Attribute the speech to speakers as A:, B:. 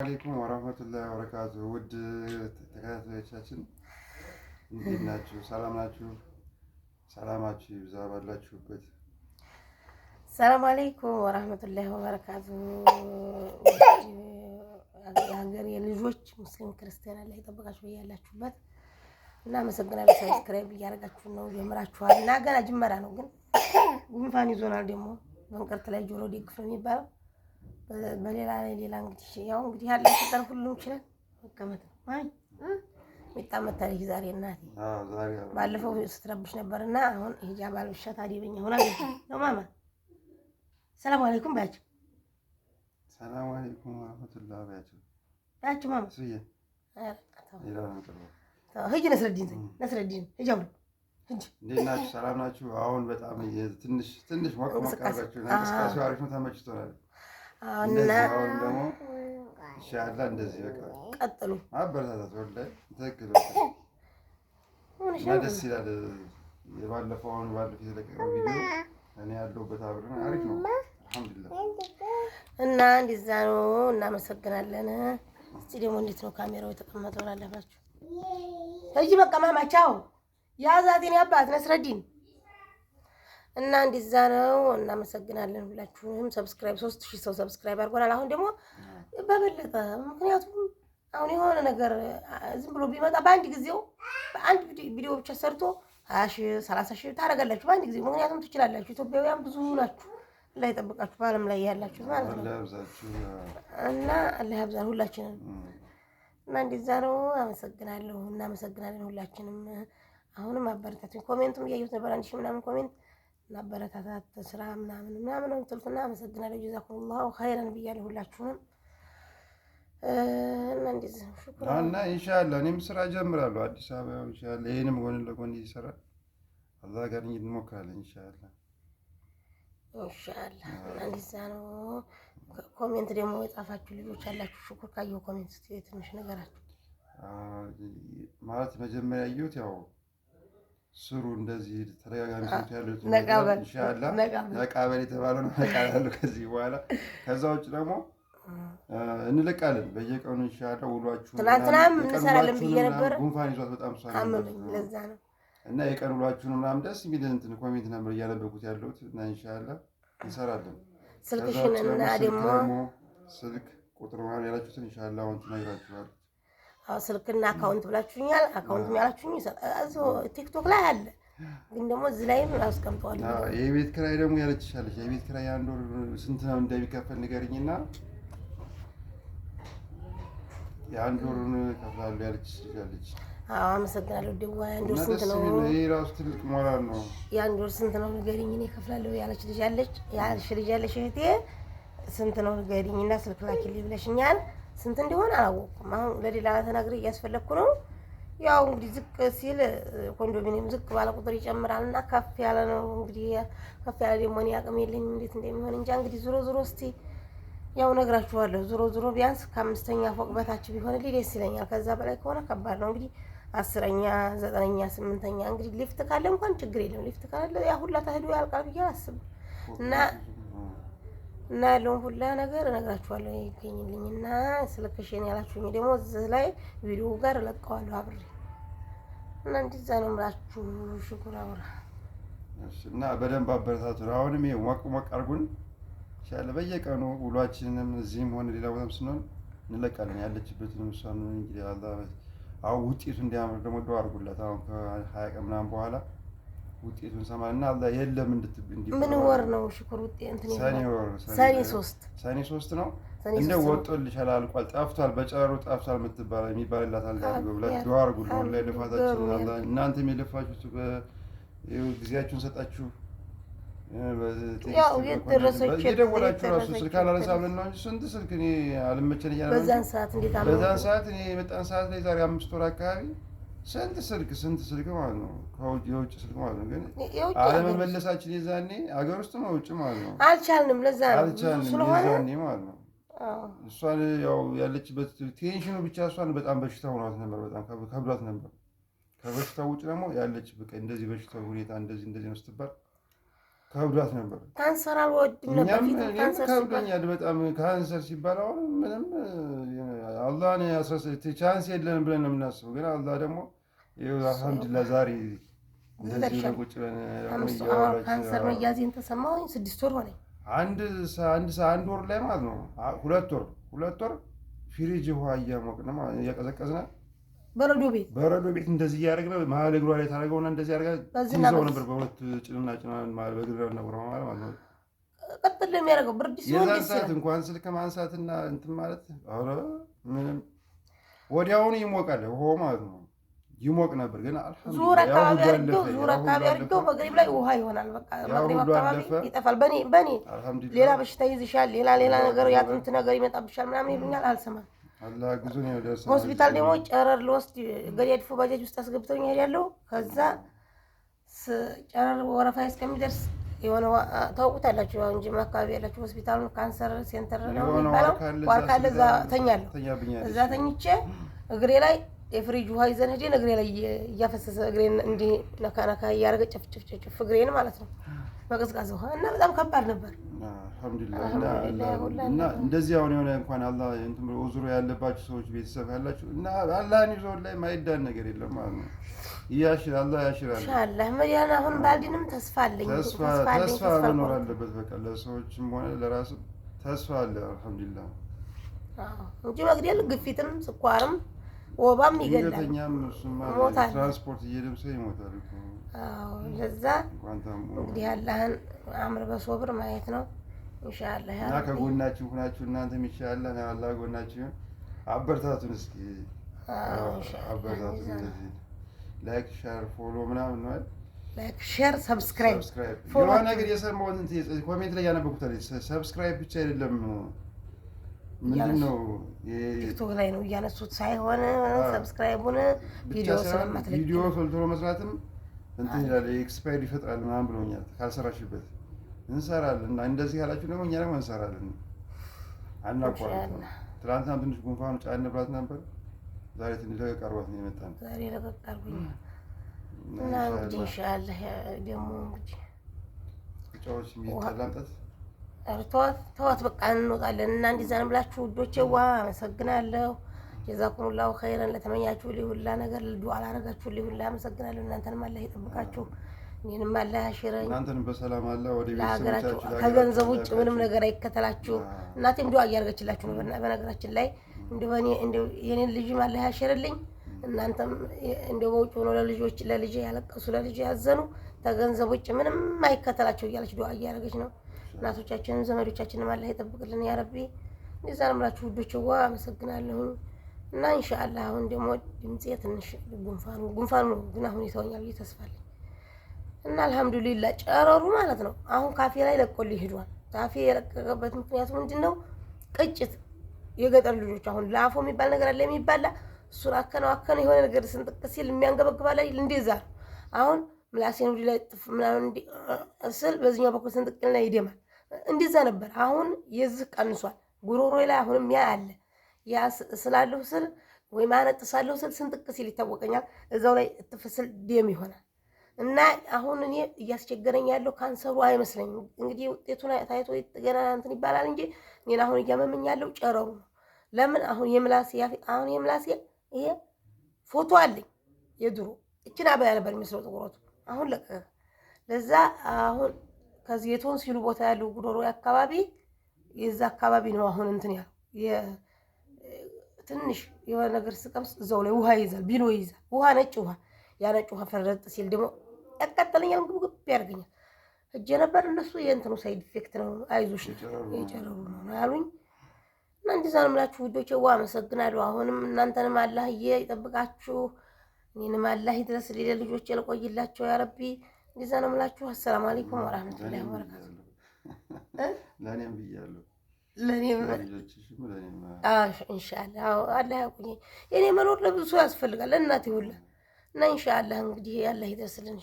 A: አለይኩም ወራህመቱላሂ ወበረካቱ። ውድ ተከታታዮቻችን እንዴት ናችሁ? ሰላም ናችሁ? ሰላማችሁ ይብዛ ባላችሁበት።
B: ሰላም አለይኩም ወራህመቱላሂ ወበረካቱ። የሀገር የልጆች ሙስሊም ክርስቲያን አላህ ይጠብቃችሁ ያላችሁበት። እናመሰግናለን። Subscribe እያደረጋችሁ ነው ጀምራችኋል፣ እና ገና ጅመራ ነው፣ ግን ጉንፋን ይዞናል። ደግሞ በእንቅርት ላይ ጆሮ ደግፍ ነው የሚባለው። በሌላ ላይ ሌላ እንግዲህ ያው እንግዲህ ያለ ፍጠር ሁሉም ይችላል መቀመጥ ነው። አይ ሚጣ መታለች ዛሬ እናቴ። ባለፈው ስትረብሽ ነበርና አሁን ሂጃብ አልብሻት አዲበኛ ሆና ነው። ማማ ሰላም አለይኩም ባያቸው።
A: ሰላም አለይኩም ወራህመቱላሂ ባያቸው
B: ባያቸው ማማ ሂጂ ነስረዲን ነስረዲን ሂጂ አሁን
A: ሂጂ። እንዴት ናችሁ? ሰላም ናችሁ? አሁን በጣም ትንሽ ትንሽ ሞቅ ሞቅ አድርጋችሁ እንቅስቃሴው አሪፍ ነው፣ ተመችቶናል።
B: እና
A: አሁን ደግሞ ኢንሻአላህ እንደዚህ በቃ
B: ቀጥሉ፣
A: አበረታታት። ወላሂ ትክክል እና ደስ ይላል። የባለፈው አሁን ባለፈው የተለቀቀው ቪዲዮ እኔ ያለሁበት አብረን አሪፍ ነው፣ አልሐምዱሊላህ።
B: እና እንደዛ ነው። እናመሰግናለን። እስቲ ደግሞ እንዴት ነው ካሜራው የተቀመጠው? ላለፋችሁ እጂ በቃ ማማ ቻው። ያዛት የኔ አባት ነስረዲን እና እንደዛ ነው። እናመሰግናለን ሁላችሁንም። Subscribe 3000 ሰው subscribe አድርጎናል። አሁን ደግሞ በበለጠ ምክንያቱም አሁን የሆነ ነገር ዝም ብሎ ቢመጣ በአንድ ጊዜው በአንድ ቪዲዮ ብቻ ሰርቶ 20,000 30,000 ታደርጋላችሁ በአንድ ጊዜ። ምክንያቱም ትችላላችሁ። ኢትዮጵያውያን ብዙ ናችሁ። አላህ ይጠብቃችሁ፣ በዓለም ላይ ያላችሁ ማለት ነው። እና አላህ ያብዛን ሁላችንም። እና እንደዛ ነው። አመሰግናለሁ። እናመሰግናለን ሁላችንም። አሁንም አበረታቱኝ። Comment ኡም እያየሁት ነበር 1000 ምናምን comment ማበረታታት ስራ ምናምን ምናምን ነው የምትሉትና አመሰግናለሁ። ጀዛኩሙላሁ ኸይረን ብያለሁ ሁላችሁንም። እና እንደዚህ ነው።
A: እና ኢንሻአላህ እኔም ስራ ጀምራለሁ አዲስ አበባ ኢንሻአላህ። ይሄንም ጎን ለጎን ይሰራል አላህ ጋር እንሞክራለን ኢንሻአላህ
B: ኢንሻአላህ። እና እንደዛ ነው። Comment ደግሞ የጻፋችሁ ልጆች አላችሁ። ሽኩር ካየሁ comment እስኪ ትንሽ ነገራችሁ
A: ማለት መጀመሪያ ያየሁት ያው ስሩ እንደዚህ ተደጋጋሚ ስሩት ያሉት ኢንሻአላህ ነቃበል የተባለው ነው። ነቃበል ከዚህ በኋላ ከዛ ውጭ ደግሞ እንለቃለን በየቀኑ ኢንሻአላህ። ውሏችሁ
B: ትናንትናም እንሰራለን ብዬ ነበር።
A: ጉንፋን ይዟት በጣም እሷ
B: አመመኝ፣ ለዛ ነው።
A: እና የቀን ውሏችሁን ምናምን ደስ የሚል እንትን comment ነበር እያነበብኩት ያለሁት እና ኢንሻአላህ እንሰራለን።
B: ስልክሽን እና ደግሞ
A: ስልክ ቁጥር ምናምን ያላችሁትን ኢንሻአላህ አሁን ትነግራችኋለሁ።
B: አዎ ስልክና account ብላችሁኛል። Account ያላችሁኝ ቲክቶክ ላይ አለ፣ ግን ደግሞ እዚህ ላይም አስቀምጠዋለሁ።
A: የቤት ኪራይ ደግሞ ያለችሻለች። የቤት ኪራይ የአንድ ወር ስንት ነው እንደሚከፈል ንገሪኝና የአንድ ወሩን እከፍላለሁ ያለችሻለች።
B: አዎ አመሰግናለሁ። ደዋ የአንድ ወር ስንት ነው?
A: ይሄ ራሱ ትልቅ ሞራል ነው።
B: የአንድ ወር ስንት ነው ንገሪኝ፣ እኔ እከፍላለሁ ያለች ልጅ አለች፣ ያልሽ ልጅ አለች። እህቴ ስንት ነው ንገሪኝና ስልክ ላኪልኝ ብለሽኛል። ስንት እንደሆነ አላወቅኩም። አሁን ለሌላ ተናግሬ እያስፈለግኩ ነው። ያው እንግዲህ ዝቅ ሲል ኮንዶሚኒየም ዝቅ ባለ ቁጥር ይጨምራል እና ከፍ ያለ ነው እንግዲህ ከፍ ያለ ደግሞ እኔ አቅም የለኝም እንዴት እንደሚሆን እንጃ። እንግዲህ ዞሮ ዞሮ እስቲ ያው ነግራችኋለሁ። ዞሮ ዞሮ ቢያንስ ከአምስተኛ ፎቅ በታች ቢሆንልኝ ደስ ይለኛል። ከዛ በላይ ከሆነ ከባድ ነው። እንግዲህ 10ኛ፣ 9ኛ፣ 8ኛ እንግዲህ ሊፍት ካለ እንኳን ችግር የለም። ሊፍት ካለ ያ ሁላ ተሄዶ ያልቃል ብዬ አላስብም እና እና ያለውን ሁላ ነገር እነግራችኋለሁ። ይገኝልኝና ስልክሽን ያላችሁኝ ደግሞ እዚህ ላይ ቪዲዮ ጋር እለቀዋለሁ አብሬ እና እንደዛ ነው የምላችሁ። ሽኩር አውራ
A: እና በደንብ አበረታቱ። አሁንም ይሄ ሞቅ ሞቅ አድርጉን ኢንሻአላህ። በየቀኑ ውሏችንንም እዚህም ሆነ ሌላ ቦታም ስንሆን እንለቃለን። ያለችበትንም እሷን እንግዲህ አላህ አሁን ውጤቱ እንዲያምር ደግሞ ዱአ አድርጉላት። አሁን ከ20 ቀን ምናምን በኋላ ውጤቱን ሰማን እና አላህ የለም
B: ምን ወር ነው ሽኩር? ውጤት እንትን
A: ሰኔ ወር
B: ሰኔ 3
A: ሰኔ 3 ነው። እንደ ወጦልሻል፣ አልቋል፣ ጠፍቷል፣ በጨረሩ ጠፍቷል የምትባል የሚባልላት አለ ብላችሁ ዱአ አድርጉልን። ወላሂ ልፋታችን አላህ እናንተም የለፋችሁት ጊዜያችሁን ሰጣችሁ የደወላችሁ ራሱ ስልክ አላነሳ ብለን ነው እንጂ ስንት ስልክ እኔ አልመቸን እያለ
B: በዛን ሰዓት እንዴት
A: በዛን ሰዓት እኔ የመጣን ሰዓት ላይ ዛሬ 5 ወር አካባቢ ስንት ስልክ ስንት ስልክ ማለት ነው፣ የውጭ ስልክ ማለት ነው። ግን አለመመለሳችን የዛኔ አገር ውስጥ ነው ውጭ ማለት ነው
B: አልቻልንም። ለዛ ነው
A: አልቻልንም የዛኔ ማለት ነው። እሷን ያው ያለችበት tension ኡ ብቻ እሷን በጣም በሽታ ሆኗት ነበር፣ በጣም ከብዷት ነበር። ከበሽታው ውጭ ደግሞ ያለች በቃ እንደዚህ በሽታው ሁኔታ እንደዚህ እንደዚህ ነው ስትባል ከብዷት ነበር።
B: ካንሰር አልወድም ነበር።
A: እኛም ከብዶኛል በጣም ካንሰር ሲባል አሁን ምንም አላህን chance የለንም ብለን ነው የምናስበው። ግን አላህ ደግሞ አልሐምዱሊላህ ዛሬ እንደዚህ ቁጭ ብለን
B: ካንሰር መያዜን ተሰማሁኝ። 6 ወር ሆነኝ።
A: አንድ አንድ ወር ላይ ማለት ነው 2 ወር 2 ወር ፍሪጅ ውሃ እያሞቅን እያቀዘቀዝን
B: በረዶ ቤት
A: በረዶ ቤት እንደዚህ እያደረግን መሀል እግሯ ላይ ታደርገውና እንደዚህ አድርጋ ትይዘው ነበር። በሁለት ጭንና ጭና በግራ ማለት ነው።
B: ቀጥል የሚያደርገው ብርድ ሲሆን
A: የዛን ሰዓት እንኳን ስልክ ማንሳትና እንትን ማለት ኧረ ምንም ወዲያውኑ ይሞቃል ውሃው ማለት ነው። ይሞቅ ነበር ግን
B: ዙር አካባቢ አድርገው ዙር አካባቢ አድርገው መግሪብ ላይ ውሃ ይሆናል። በቃ መግሪብ አካባቢ ይጠፋል። በኔ ሌላ በሽታ ይዝሻል፣ ሌላ ሌላ ነገር የአጥንት ነገር ይመጣብሻል ምናምን ይሉኛል። አልሰማም። ሆስፒታል ደግሞ ጨረር ልወስድ ገዳድፎ ባጃጅ ውስጥ አስገብተውኝ እሄዳለሁ። ከዛ ጨረር ወረፋ እስከሚደርስ የሆነ ታውቁታላችሁ፣ አሁን ጅማ አካባቢ ያላችሁ ሆስፒታሉን cancer center ነው የሚባለው። ዋርካ አለ፣ እዛ ተኛለሁ። እዛ ተኝቼ እግሬ ላይ የፍሪጅ ውሃ ይዘን ሄደን እግሬ ላይ እያፈሰሰ እግሬን እንዲህ ነካ ነካ እያደረገ ጭፍጭፍ ጭፍጭፍ እግሬን ማለት ነው በቀዝቃዛ ውሃ እና በጣም ከባድ ነበር።
A: አልሐምዱሊላህ እና እንደዚህ አሁን የሆነ እንኳን አላህ እንትን ብሎ ኡዝሩ ያለባችሁ ሰዎች ቤተሰብ ያላችሁ እና አላህን ይዞ ላይ ማይዳን ነገር የለም ማለት ነው። ያሽር አላህ ያሽራል።
B: ኢንሻአላህ መዲያን አሁን ባልዲንም ተስፋ አለኝ።
A: ተስፋ መኖር አለበት። በቃ ለሰዎችም ሆነ ለራሱ ተስፋ አለ። አልሐምዱሊላህ
B: እንጂ መግደል ግፊትም ስኳርም ወባም ይገላል።
A: ትራንስፖርት እየሄደም ሰው ይሞታል።
B: ለዛ እንግዲህ አላህን አምር በሶብር ማየት ነው። ኢንሻአላህ
A: እና ከጎናችሁ ሁናችሁ እናንተም ኢንሻአላህ አላህ ጎናችሁ አበርታቱን፣ እስኪ አበርታቱን። እንደዚህ like share follow ምናምን ነው አይደል?
B: Like share subscribe
A: የሆነ ነገር የሰማሁት comment ላይ ያነበብኩት subscribe ብቻ አይደለም ምንድን ነው
B: ቲክቶክ ላይ ነው እያነሱት ሳይሆን subscribe ኡን ቪዲዮ ስለማትለቅ
A: ቪዲዮ ቶሎ ቶሎ መስራትም እንትን ይላል expired ይፈጥራል ምናምን ብሎኛል። ካልሰራሽበት እንሰራለን እና እንደዚህ ካላችሁ ደግሞ እኛ ደግሞ እንሰራለን። አናቋርጥም። ትናንትና ትንሽ ጉንፋኑ ጫን ብላት ነበር። ዛሬ ትንሽ ለቀቅ አድርጓት ነው የመጣነው።
B: ዛሬ ለቀቅ አድርጎኛል እና እንግዲህ ኢንሻአላህ ደግሞ እንግዲህ
A: እጫዎች የሚጠላምጠት
B: ተዋት ተዋት፣ በቃ እንወጣለን እና እንዲዛ ነው ብላችሁ ውዶቼ፣ ዋ አመሰግናለሁ። ጀዛኩሙላሁ ኸይረን ለተመኛችሁ ሁላ ነገር ዱዓ ላደረጋችሁ ሁላ አመሰግናለሁ። እናንተንም አላህ ይጠብቃችሁ፣ እኔንም አላህ ያሽረኝ።
A: እናንተንም በሰላም አላህ ወደ
B: ለሀገራችሁ ከገንዘብ ውጭ ምንም ነገር አይከተላችሁ። እናቴም ዱዓ እያደረገችላችሁ ነው። በነገራችን ላይ እንደው እኔ እንደው የኔን ልጅም አላህ ያሽርልኝ። እናንተም እንደው በውጭ ሆኖ ለልጆች ለልጄ ያለቀሱ ለልጄ ያዘኑ ከገንዘብ ውጭ ምንም አይከተላቸው እያለች ዱዓ እያደረገች ነው። እናቶቻችንም ዘመዶቻችንም አላህ ይጠብቅልን ያ ረቢ። እንደዛ ነው የምላችሁ ውዶች፣ ዋ አመሰግናለሁ። እና ኢንሻአላህ አሁን ደግሞ ድምጼ ትንሽ ጉንፋኑ ጉንፋኑ ነው ግን አሁን ይተወኛል ብዬ ተስፋ አለኝ። እና አልሐምዱሊላህ ጨረሩ ማለት ነው አሁን ካፌ ላይ ለቆልኝ ሄዷል። ካፌ የለቀቀበት ምክንያቱ ምንድን ነው? ቅጭት የገጠር ልጆች አሁን ላፎ የሚባል ነገር አለ የሚባላ እሱን አከነው አከነው የሆነ ነገር ስንጥቅ ሲል የሚያንገበግባል አይደል? እንደዛ ነው። አሁን ምላሴን ወደ ላይ ጥፍ ምናምን ስል በዚህኛው በኩል ስንጥቅልና ይደማል። እንደዛ ነበር። አሁን የዚህ ቀንሷል። ጉሮሮ ላይ አሁንም ያ አለ። ያ ስላለሁ ስል ወይም አነጥሳለሁ ስል ስንጥቅ ሲል ይታወቀኛል። እዛው ላይ እጥፍ ስል ደም ይሆናል። እና አሁን እኔ እያስቸገረኝ ያለው ካንሰሩ አይመስለኝም። እንግዲህ ውጤቱን ታይቶ ገና እንትን ይባላል እንጂ እኔን አሁን እያመመኝ ያለው ጨረሩ ነው። ለምን አሁን የምላሴ አሁን የምላሴ ይሄ ፎቶ አለኝ የድሮ እችን አበያ ነበር የሚመስለው ጥቁረቱ፣ አሁን ለቀቀ። ለዛ አሁን ከዚህ የቶንሲሉ ቦታ ያለው ጉሮሮ አካባቢ የዛ አካባቢ ነው አሁን እንትን ያለው ትንሽ የሆነ ነገር ስቀምስ እዛው ላይ ውሃ ይይዛል፣ ቢሎ ይይዛል። ውሃ ነጭ ውሃ፣ ያ ነጭ ውሃ ፈረጥ ሲል ደግሞ ያቃጠለኛል፣ ግብግብ ያደርገኛል። እጄ ነበር እነሱ የእንትኑ side effect ነው አይዞሽ የጨረሩ ነው ያሉኝ። እና እንደዛ ነው የምላችሁ ውዶቼ፣ ዋ አመሰግናለሁ። አሁንም እናንተንም አላህዬ ይጠብቃችሁ፣ እኔንም አላህ ይድረስ ለልጆቼ ልቆይላቸው ያ ረቢ። እንደዛ ነው የምላችሁ። አሰላሙ አለይኩም ወራህመቱላሂ ወበረካቱ።
A: ለእኔም ብያለሁ
B: ለእኔም ኢንሻአላህ አላህ ያቁኝ። የኔ መኖር ለብዙ ሰው ያስፈልጋል፣ ለእናቴ ሁላ እና ኢንሻአላህ እንግዲህ አላህ ይድረስልን።